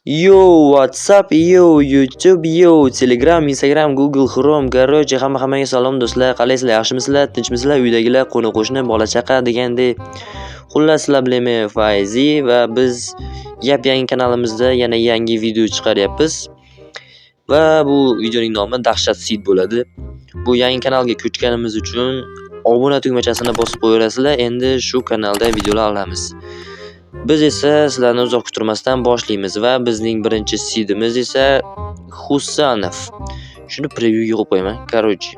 Yo, WhatsApp, yo, YouTube, yo, Telegram, Instagram, Google Chrome. Короче, hamma hammaga salom, do'stlar. Qalaysizlar, yaxshimisizlar, tinchmisizlar? Uydagilar, qo'ni-qo'shni, bola-chaqa degandek. Xullas, sizlar bilan men Fayzi va biz yap-yangi kanalimizda yana yangi video chiqaryapmiz. Va bu videoning nomi Dahshat Seed bo'ladi. Bu yangi kanalga ko'chganimiz uchun obuna tugmachasini bosib qo'yaverasizlar. Endi shu kanalda videolar olamiz. Biz esa sizlarni uzoq kuttirmasdan boshlaymiz va bizning birinchi seedimiz esa Husanov. Shuni previewga qo'yib qo'yaman. Короче.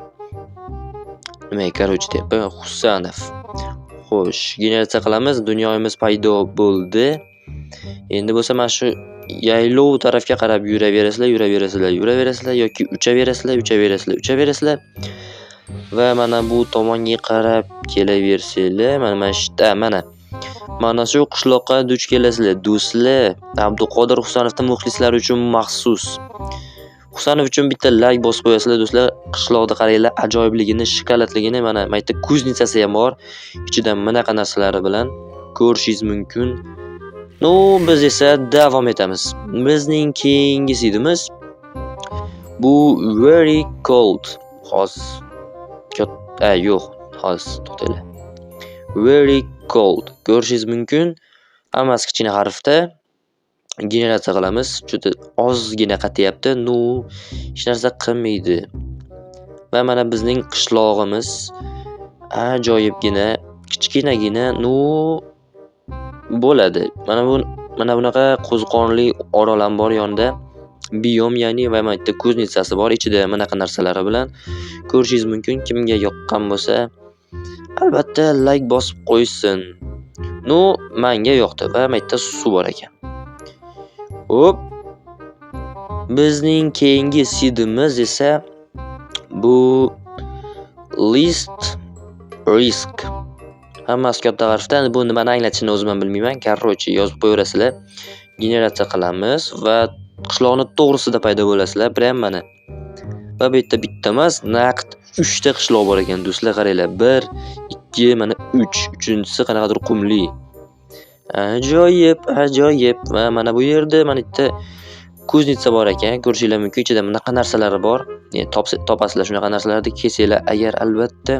Nimaga короче deyapman? Husanov. Xo'sh, generatsiya qilamiz. Dunyomiz paydo bo'ldi. Endi bo'lsa mana shu yaylov tarafga qarab yuraverasizlar, yuraverasizlar, yuraverasizlar yoki uchaverasizlar, uchaverasizlar, uchaverasizlar. Va mana bu tomonga qarab kelaversanglar, mana shu yerda, mana. Mana shu qishloqqa duch kelasizlar, do'stlar. Abduqodir Husanovning muxlislari uchun maxsus. Husanov uchun bitta like bosib qo'yasizlar, do'stlar. Qishloqni qaranglar, ajoyibligini, shokoladligini, mana bu yerda кузница si ham bor. Ichida bunaqa narsalari bilan ko'rishingiz mumkin. Ну, biz esa davom etamiz. Bizning keyingi seedimiz bu very cold. Hozir katta yo'q, hozir to'xtanglar. Very cold. Ko'rishingiz mumkin. Hammasi kichkina harfda. Generatsiya qilamiz. Juda ozgina qatyapti. Ну, hech narsa qilmaydi. Va mana bizning qishlog'imiz ajoyibgina, kichkinagina, ну, bo'ladi. Mana bu, mana bunaqa qo'ziqorinli orol ham bor yonida. Biom, ya'ni, va mana yerda кузница si bor. Ichida bunaqa narsalari bilan ko'rishingiz mumkin. Kimga yoqqan bo'lsa, albatta like bosib qo'ysin. Ну, manga yoqdi va mana yerda suv bor ekan. Hop. Bizning keyingi seedimiz esa bu list risk. Hammasi katta harfda. Bu nimani anglatishini o'zim ham bilmayman. Короче, yozib qo'yaverasizlar. Generatsiya qilamiz va qishloqni to'g'risida paydo bo'lasizlar. Prям mana. Va bu yerda bitta emas, naqd 3 ta qishloq bor ekan, do'stlar, qaranglar. 1, 2, mana 3. Uchinchisi qanaqadir qumli. Ajoyib, ajoyib. Va mana bu yerda mana bitta кузница bor ekan. Ko'rishinglar mumkin. Ichida bunaqa narsalari bor. Topasizlar shunaqa narsalarni kelsanglar agar, albatta.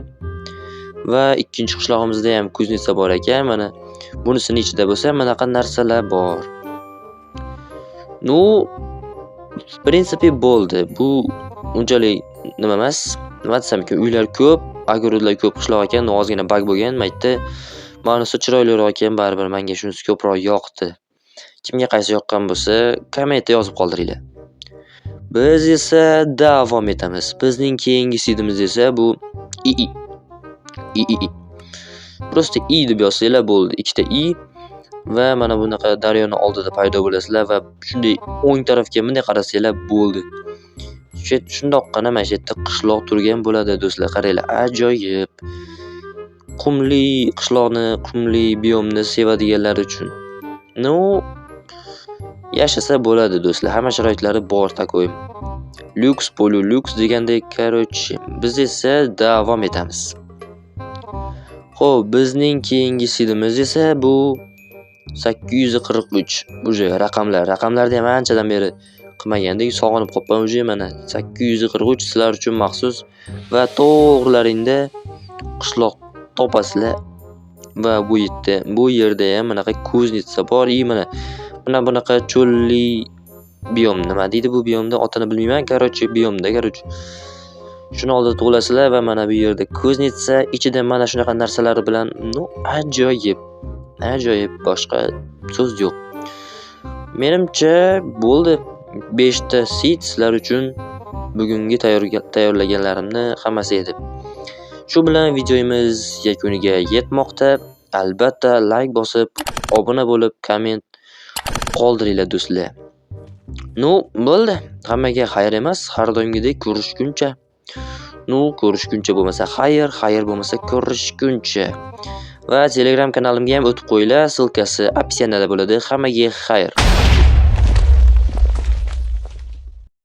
Va ikkinchi qishlog'imizda ham кузница bor ekan. Mana bunisini ichida bo'lsa bunaqa narsalar bor. Ну, в принципе, bo'ldi. Bu unchalik nima emas. Nima desam ekan, uylar ko'p, огород lar ko'p qishloq ekan, ozgina баг bo'lgan. Mana yerda manisi chiroyliroq ekan, baribir menga shunisi ko'proq yoqdi. Kimga qaysi yoqqan bo'lsa, kommentda yozib qoldiringlar. Biz esa davom etamiz. Bizning keyingi seedimiz esa bu II. III. Просто I deb yozsanglar bo'ldi. Ikkita I va mana bunaqa daryoni oldida paydo bo'lasizlar va shunday o'ng tarafga bunday qarasanglar bo'ldi. Shundoqqina mana shu yerda qishloq turgan bo'ladi, do'stlar, qaranglar, ajoyib. Qumli qishloqni, qumli biomni sevadiganlar uchun. Ну, yashasa bo'ladi, do'stlar. Hamma sharoitlari bor такой. Lyuks, полулюкс degandek, короче, biz esa davom etamiz. Xo'p, bizning keyingi seedimiz esa bu 843. Уже raqamlar. Raqamlarni ham anchadan beri qilmagandik. Sog'inib qolibman уже, mana 843 sizlar uchun maxsus va to'g'rilaringda qishloq topasizlar. Va bu yerda ham bunaqa кузница bor. И mana bunaqa cho'lli biom, nima deydi bu biomni otini bilmayman. Короче, biomda, короче. Shuni oldida tug'ilasizlar va mana bu yerda кузница ichida mana shunaqa narsalar bilan, ну, ajoyib. Ajoyib, boshqa so'z yo'q. Menimcha, bo'ldi. 5 ta seed sizlar uchun bugungi tayyorlaganlarimni hammasi edi. Shu bilan videomiz yakuniga yetmoqda. Albatta like bosib, obuna bo'lib, komment qoldiringlar, do'stlar. Ну, bo'ldi. Hammaga xayr emas, har doimgidek ko'rishguncha. Ну, ko'rishguncha bo'lmasa xayr, xayr bo'lmasa ko'rishguncha. Va Telegram kanalimga ham o'tib qo'yinglar, ссылка si описание da bo'ladi. Hammaga xayr.